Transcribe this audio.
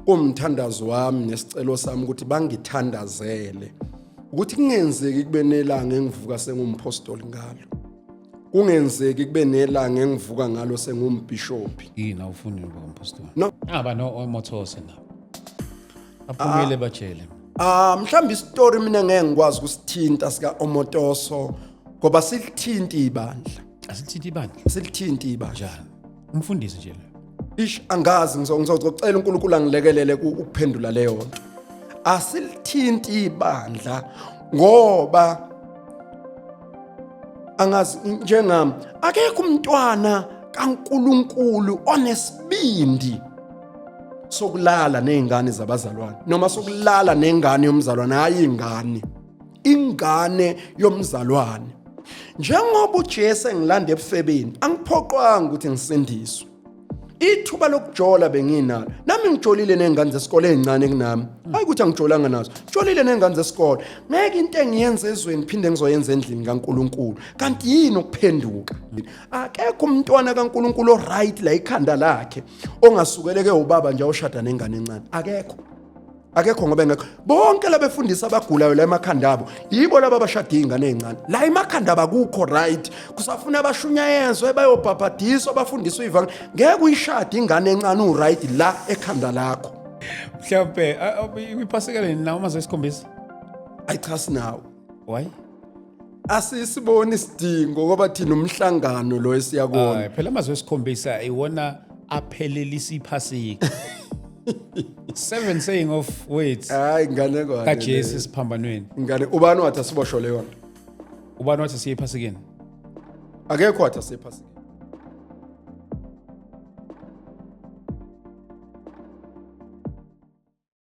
Kumthandazo wami nesicelo sami ukuthi bangithandazele ukuthi kungenzeki kube nelanga engivuka sengumpostoli ngalo, kungenzeki kube nelanga engivuka ngalo sengumbhishophi. Yini, awufuni ukuba umpostoli? No. Aba no Omotoso nabo aphumile bajele. Ah, mhlawumbe isitori mina ngeke ngikwazi ukusithinta sika Omotoso ngoba silithinti ibandla. Asithinti ibandla? Silithinti ibandla. Njani, umfundisi nje lo? Ish, angazi, ngizocela uNkulunkulu angilekelele ukuphendula leyo nto. Asilithinti ibandla ngoba angazi, njengami akekho umntwana kaNkulunkulu onesibindi sokulala nezingane zabazalwane noma sokulala nengane yomzalwane. Hayi, ingane, ingane yomzalwane. Njengoba uJesu engilanda ebufebeni, angiphoqwanga ukuthi ngisindiswe. Ithuba lokujola benginalo nami, ngijolile ney'ngane zesikole ey'ncane kunami. Hayi ukuthi angijolanga nazo, jolile ney'ngane zesikole. Ngeke into engiyenza ezweni phinde ngizoyenza endlini kaNkulunkulu. Kanti yini ukuphenduka? Akekho umntwana kaNkulunkulu oright la ikhanda lakhe ongasukeleke ubaba nje oshada nengane encane. Akekho, akekho, ngoba engekho. Bonke labefundisi abagulayo la emakhanda abo yibo laba abashada iy'ngane ey'ncane. La emakhanda abakukho right, kusafuna abashunyayezwe, bayobhabhadiswa, bafundiswe ivangeli. Ngeke uyishade ingane encane u-right la ekhanda lakho. Mhlawumbe iphasika nawo amazwi esikhombisa? Ayi cha, sinawo. Why? Asisiboni isidingo ngoba thina umhlangano lo esiyakona. Hayi phela, amazwi esikhombisa iwona aphelelisa iphasika. Seven saying of words Hayi, ngane kaJesu esiphambanweni. Ngane, ubani wathi asiboshwe leyo nto? Ubani wathi siye ephasikeni? Akekho wathi asiye ephasikeni.